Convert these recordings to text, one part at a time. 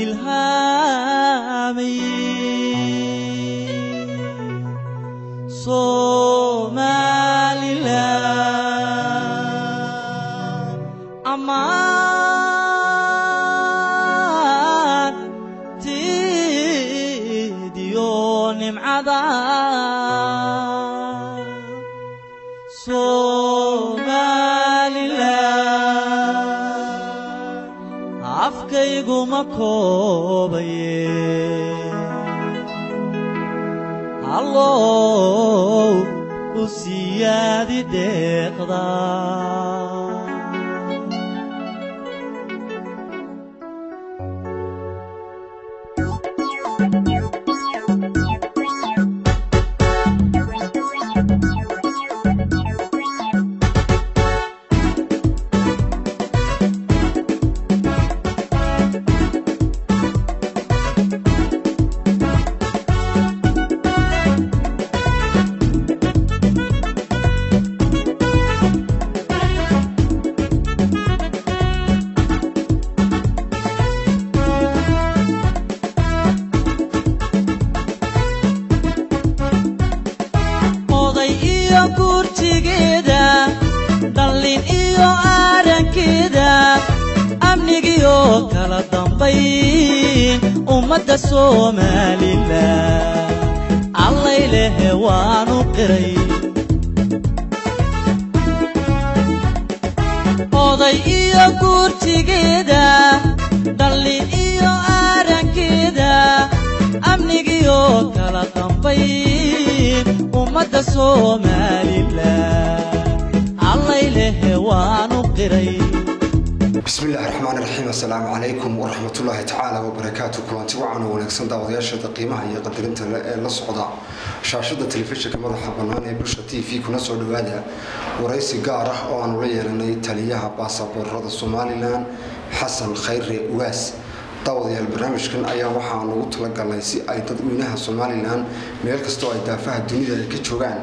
Ilhaamay Somaliland amaan tiidiyo nimcada Somaliland afkayguma koobaye, allow u siyaadi deeqda. Oday iyo kurtigeeda, dhallin iyo aarankeeda, amnigiyo kala dambayn ummadda Somalilan allay lehe waanu qiray. Oday iyo kurtigeeda, dhallin iyo aarankeeda, amnigiyo kala dambayn ummadda Somalilan allay lehe waanu qiray. Bismi illahi raxmaan raxiim, assalaamu calaykum waraxmatullaahi tacaala wabarakaatu. Kulanti wacan oo wanaagsan daawadayaashada qiimaha iyo qadarinta ee la socda shaashada telefishinka madaxa bannaan ee Bulsha TV, kuna soo dhawaada waraysi gaar ah oo aanu la yeelanay taliyaha baasaboorada Somalilan, Xasan Khayre Ugaas. Daawadayaal, barnaamijkan ayaa waxaa ugu talagalnay si ay dadweynaha Somalilan meel kastoo ay daafaha dunida ay ka joogaan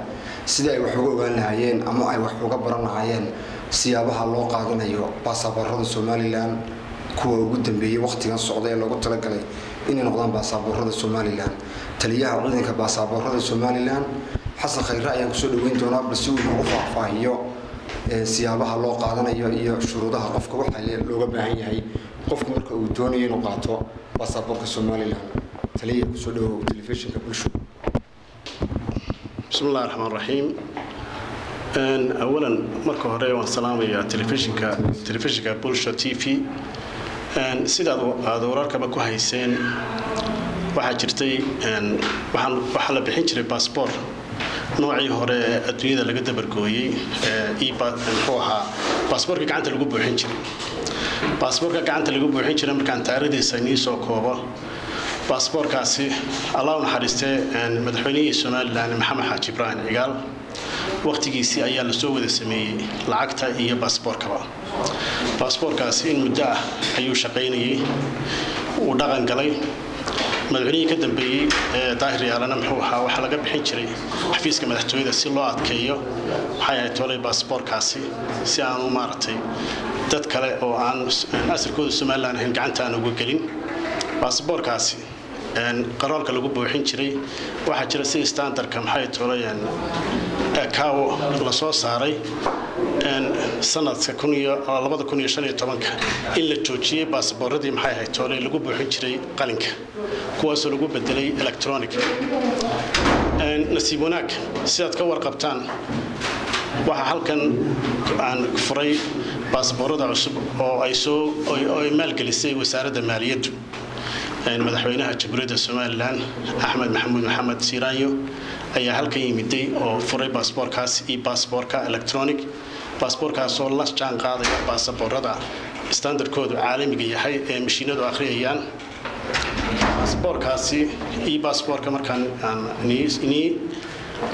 sidii ay wax uga ogaan lahaayeen ama ay wax uga baran lahaayeen siyaabaha loo qaadanayo baasaboorada Somalilan kuwa ugu dambeeyey wakhtigan socda ee loogu talagalay inay noqdaan baasaboorada Somalilan. Taliyaha ciidanka baasaboorada Somalilan, Xasan Khayre, ayaan kusoo dhaweyn doonaa balse uu noogu faahfaahiyo siyaabaha loo qaadanayo iyo shuruudaha qofka waxa looga baahan yahay qofku marka uu doonayo inuu qaato baasaboorka Somalilan. Taliya, kusoo dhawow telefishinka Bulsho. Bismi illahi raxmaan raxiim. Awalan, marka hore waan salaamayaa telefishinka Bulsho TV. Sidaad aada wararkaba ku hayseen, waxaa jirtay waxaa la bixin jiray baasboor noocii hore ee adduunyada laga dabargooyey, muxuu ahaa, baasboorka gacanta lagu buuxin jiray. Baasboorka gacanta lagu buuxin jiray, markaan taariikhdiisa inii soo koobo, baasboorkaasi, Allah u naxariistee, madaxweynihii Somalilan Maxamed Xaaji Ibraahim Cigaal waqtigiisii ayaa lasoo wada sameeyey lacagta iyo baasboorkaba. Baasboorkaasi in muddo ah ayuu shaqaynayey, uu dhaqan galay. Madaxweynihii ka dambeeyey ee Daahir Yaalana, muxuu ahaa, waxaa laga bixin jiray xafiiska madaxtooyada si loo adkeeyo, waxay ahayd tolay, baasboorkaasi si aanu maaragtay dad kale oo aan asalkooda Somalilan ahayn gacanta aan uga gelin. Baasboorkaasi qaroolka lagu buuxin jiray waxaa jira si standardka, maxay tolayeen, kaawo lasoo saaray sanadka 2015-ka in la joojiyey baasabooradii, maxay ahayd toolay, lagu buuxin jiray qalinka, kuwaasoo lagu bedelay electronic. Nasiib wanaag, sidaad ka warqabtaan, waxaa halkan aan furay baasaboorada cusub oo ay soo ay maalgelisay wasaaradda maaliyaddu. Madaxweynaha Jamhuuriyadda Somalilan Axmed Maxamuud Maxamed Siiraanyo ayaa halkan yimiday oo furay baasboorkaas iyo baasboorka electronic, baasboorkaasoo la jaan qaadaya baasaboorada standardkoodu caalamiga yahay ee mashiinadu akhriyayaan. Baasboorkaasi iyo baasboorka markaan aan inii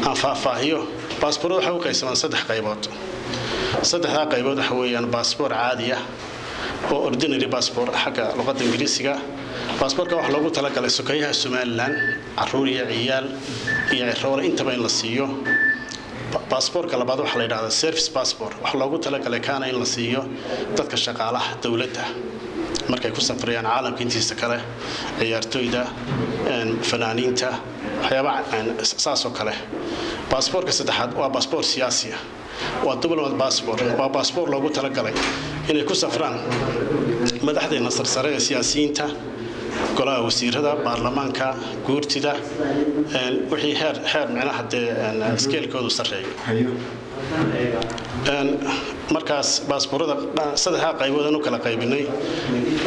aan faahfaahiyo, baasboorada waxay u qaybsamaan saddex qaybood. Saddexdaa qaybood waxa weeyaan baasboor caadi ah oo ordinary passport xagga luqadda Ingiriisiga. Baasboorka waxaa loogu talagalay sokeeyaha Somalilan, caruur iyo ciyaal iyo ciroole intaba in la siiyo. Baasboorka labaad waxaa la yidhahdaa service passport, waxaa loogu talagalay kaana in la siiyo dadka shaqaalaha dowladda. Markay ku safrayaan caalamka intiisa kale, ciyaartoyda, fanaaniinta, waxyaabaha saasoo kale. Baasboorka saddexaad waa baasboor siyaasi ah, waa diplomat passport. Waa baasboor loogu talagalay inay ku safraan madaxdeena sarsare ee siyaasiyiinta, golaha wasiirada, baarlamaanka, guurtida, wixii heer micnaha dee scale-koodu sarreeyo. Markaas baasboorada saddexdaa qaybood aan u kala qaybinay,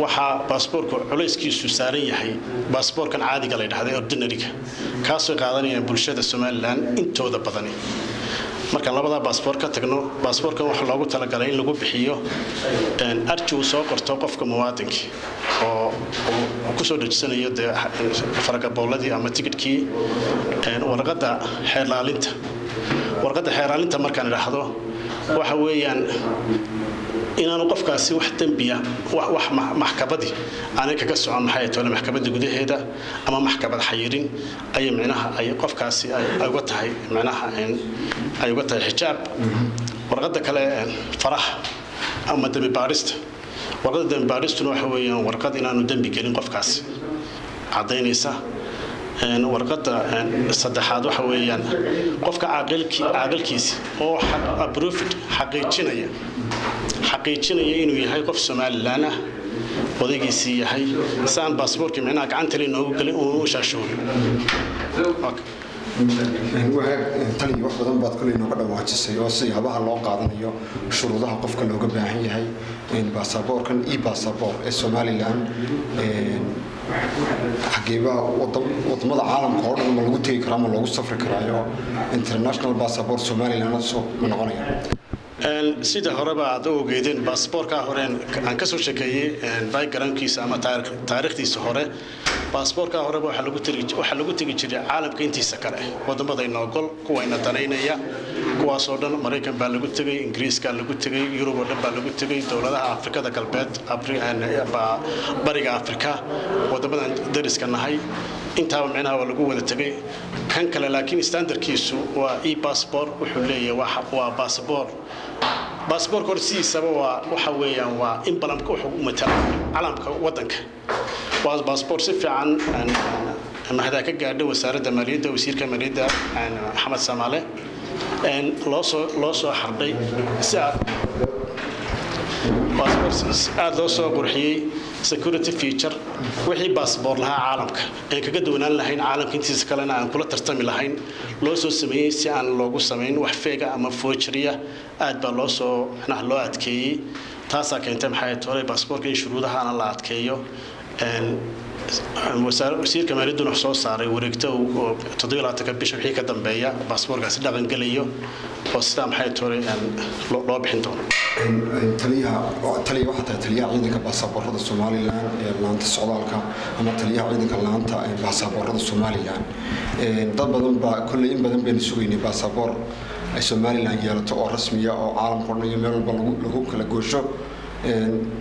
waxaa baasboorku culayskiisu saaran yahay baasboorkan caadiga la yidhahda, ordinary-ga, kaasoo qaadanayaan bulshada Somaliland intooda badani. Markaan labadaa baasboor ka tagno, baasboorkan waxaa loogu talagalay in lagu bixiyo arji uu soo qorto qofka muwaadinkii oo uu kusoo dhejisanayo dee faragabooladii ama tikidhkii, warqadda xeerlaalinta. Warqadda xeerlaalinta markaan idhaahdo, waxa weeyaan inaanu qofkaasi wax dembiya, wax maxkamadii aanay kaga socon, maxay tole, maxkamadda gudaheeda ama maxkamad xayirin ayay micnaha ay qofkaasi ay uga tahay, micnaha ay uga tahay xijaab. Warqadda kale, faraha ama dembi baadhista. Warqadda dembi baadhistuna waxa weeyaan warqad inaanu dembi gelin qofkaasi caddaynaysa. Warqadda saddexaad waxa weeyaan qofka caaqilkiisi oo approved xaqiijinaya inuu yahay qof Somaliland ah, odaygiisii yahay, si aan baasboorkii micnaha gacanta noogu gelin uunu u shaashoobin. Wagaag taliya, wax badan baad koley nooga dhawaajisay oo siyaabaha loo qaadanayo, shuruudaha qofka looga baahan yahay baasaboorkan e basaboor ee Somaliland. Xageebaa wadamada caalamka oo dhan ma lagu tegi karaa, ma loogu safri karaayo? International passport Somaliland soo ma noqonaya? Sida horeba aad u ogeydeen, baasboorkaa horeen aan kasoo sheekeeyey backgroundkiisa ama taariikhdiisa hore, baasboorkaa horeba waxaa lagu tegi jiray caalamka intiisa kale, wadamada inoogol, kuwayna danaynaya, kuwaasoo dhan. Maraykan baa lagu tegay, Ingiriiskaa lagu tegay, Yurub oo dhan baa lagu tegay, dowladaha Afrikada Galbeed, Bariga Afrika, wadamadan dariska nahay, intaaba micnaha waa lagu wada tegay. Kan kale laakiin standardkiisu waa e passport. Wuxuu leeyahay waa baasboor. Baasboorka hor sidiisaba waa waxa weeyaan waa emblemka, wuxuu u matala calamka waddanka. Waa baasboor si fiican mahadaa ka gaadha Wasaaradda Maaliyadda, wasiirka maaliyadda Maxamed Samaale, loo soo xardhay si aad baasboor aada loo soo qurxiyey, security feature wixii baasboor lahaa caalamka aan kaga duwanaan lahayn caalamka intiisa kalena aan kula tartami lahayn loo soo sameeyey, si aan loogu samayn wax fake ah ama forgery ah. Aad baa loo soo macnaha loo adkeeyey. Taasaa keentay, maxay tolay, baasboorka in shuruudahana la adkeeyo. Wasiirka maaliyadduna wuxuu soo saaray wareegto oo 27-ka bisha wixii ka dambeeya baasboorkaasi dhaqan gelayo oo sidaa, maxay tolay, loo bixin doono. Taliyaha, taliya, waxaa tahay taliyaha ciidanka baasaboorada Somaliland ee laanta socdaalka ama taliyaha ciidanka laanta baasaboorada Somaliland. Dad badan baa kolley, in badan baynu sugaynay baasaboor ay Somaliland yeelato oo rasmiya oo caalamka o dhan iyo meel walba lagu kala goosho.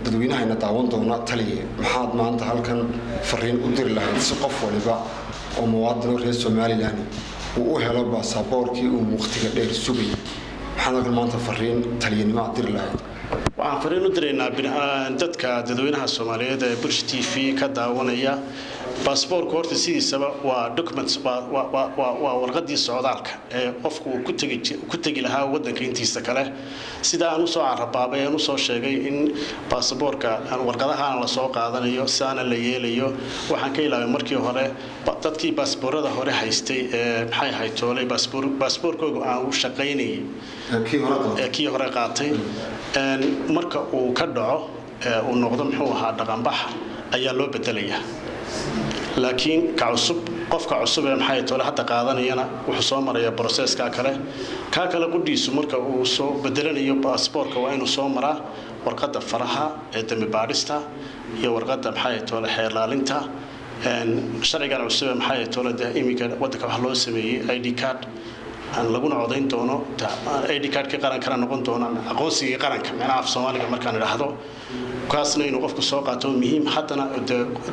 Dadweynahayna daawan doona, taliye, maxaad maanta halkan fariin u diri lahayd si qof waliba oo muwaadino reer Somaliland uu u helo baasaboorkii uu waqtiga dheer sugayay? Maxaad halkan maanta fariin taliyanimo aad diri lahayd? Waxaan fariin u diraynaa dadka dadweynaha Soomaaliyeed ee Bulsha TV ka daawanaya. Baasboorku horta sidiisaba waa documents, waa warqadii socdaalka ee qofku uu ku tegi lahaa wadanka intiisa kale. Sida aan usoo carabaabay, aan usoo sheegay in baasaboorka warqadahaana lasoo qaadanayo, sidaana la yeelayo, waxaan ka ilaaway markii hore dadkii baasboorada hore haystay ee, maxay ahayd toolay, baasboorkoogu aan u shaqaynayay kii hore qaatay, marka uu ka dhaco, uu noqdo, muxuu ahaa, dhaqanbax ayaa loo bedelayaa. Laakiin ka cusub, qofka cusub ee, maxay toole, hadda qaadanayana wuxuu soo marayaa processka kale. Kaa kale qudhiisu marka uu soo bedelanayo baasboorka waa inuu soo maraa warqadda faraha ee dembi baadhista iyo warqadda, maxay toole, xeerlaalinta. Sharcigan cusub ee, maxay toole, dee iminka waddanka waxa loo sameeyey ID card aan laguna codayn doono, ID cardkii qarankana noqon doono aqoonsigii qaranka, micnaha af Soomaaliga markaan idhaahdo, kaasna inuu qofku soo qaato muhiim. Haddana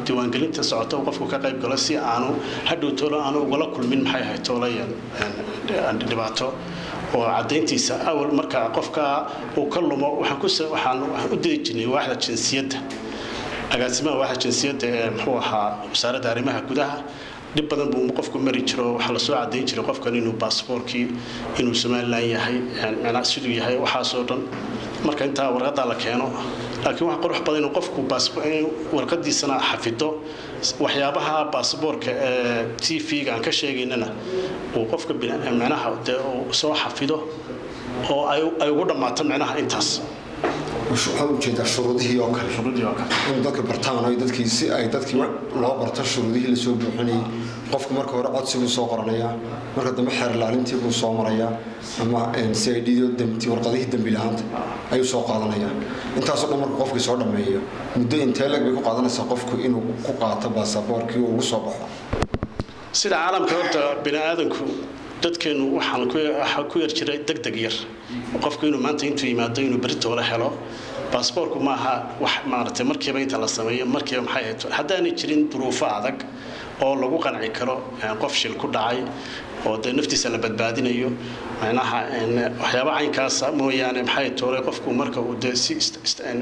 diiwaangelinta socota uu qofku ka qayb galo si aanu hadhow toolo aanu ugala kulmin, maxay ahayd toolay, dhibaato oo caddayntiisa. Awal marka qofka uu ka lumo, waxaan ku waxaan u diri jirnay waaxda jinsiyadda. Agaasimaha waaxa jinsiyadda ee muxuu ahaa Wasaaradda Arrimaha Gudaha. Dhib badan buu qofku mari jiro. Waxaa lasoo caddayn jiray qofkan inuu baasboorkii, inuu Somaliland yahay, macnaa siduu yahay, waxaasoo dhan marka intaa warqaddaa la keeno. Laakiin waxa qurux badan inuu qofku warqadiisana xafido, waxyaabaha baasboorka ee TV-ga aan ka sheegaynana uu qofka macnaha dee uu soo xafido oo ay ugu dhammaato macnaha intaas. Waxaad ujeedaa shuruudihii oo kale? Shuruudihii oo kale. In dadka bartaan oo dadkii si ay dadkii loo barto shuruudihii lasoo buuxinayay. Qofku marka hore codsi buu soo qoranayaa, marka dambe xeer ilaalintii buu soo marayaa, ama CID damti warqadihii dambi la-aanta ayuu soo qaadanayaa. Intaasoo dhan marka qofkii soo dhammeeyo, muddo intee leg bay ku qaadanaysaa qofku inuu ku qaato baasaboorkii uu ugu soo baxo? Sida caalamka horta bini aadanku, dadkeenu waxaan ku yar jiray deg deg yar. Qofku inuu maanta intuu yimaado inuu beritoole helo baasboorku maaha wax maaragtay markiiba inta la sameeyo markiiba. Maxay ahayd, haddaanay jirin duruufo adag oo lagu qanci karo, qof shil ku dhacay oo dee naftiisa la badbaadinayo, macnaha waxyaaba caynkaasa mooyaane, maxay toolay, qofku marka uu dee si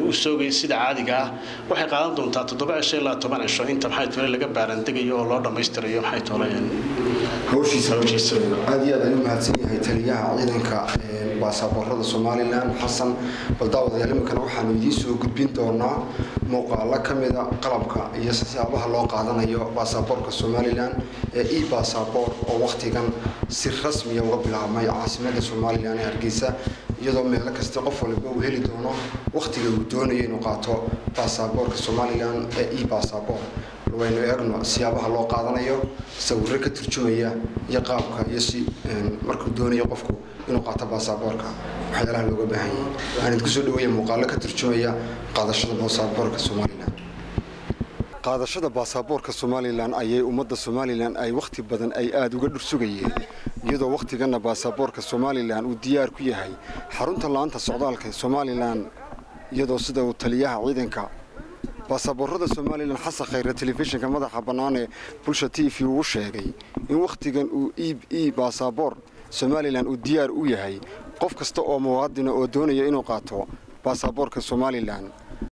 u soogayo sida caadiga ah, waxay qaadan doontaa 7 cisho ilaa 10 cisho inta maxay toolay laga baarandegayo oo loo dhammaystirayo maxay toolay hawshiisa. Aad iyo aad ayuu mahadsan yahay taliyaha ciidanka baasaboorada Somaliland, Xasan. Bal daawadayaal, iminkana waxaanu idiin soo gudbin doonaa muuqaalo ka mida qalabka iyo siyaabaha loo qaadanayo baasaboorka Somaliland ee e basaboor, oo wakhtigan si rasmiya uga bilaabmay caasimada Somaliland ee Hargeysa, iyadoo meelo kasta qof waliba uu heli doono wakhtiga uu doonayo inuu qaato baasaboorka Somaliland ee e basaboor. Waynu eegno siyaabaha loo qaadanayo, sawirro ka turjumaya iyo qaabka iyo si markuu doonayo qofku inuu qaato baasaboorka waxyaalaha looga baahan yahay. Waxaan idinku soo dhaweeya muuqaalo ka turjumaya qaadashada baasaboorka Somaliland. Qaadashada baasaboorka Somaliland ayay ummadda Somaliland ay wakhti badan ay aada uga dhursugayeen, iyadoo wakhtiganna baasaboorka Somaliland uu diyaar ku yahay xarunta laanta socdaalka Somaliland, iyadoo sida uu taliyaha ciidanka baasaboorada Somaliland, Xasan Khayre, telefishinka madaxa bannaan ee Bulsha TV uu sheegay in wakhtigan uu e baasaboor Somaliland uu diyaar u yahay qof kasta oo muwaadina oo doonaya inuu qaato baasaboorka Somaliland.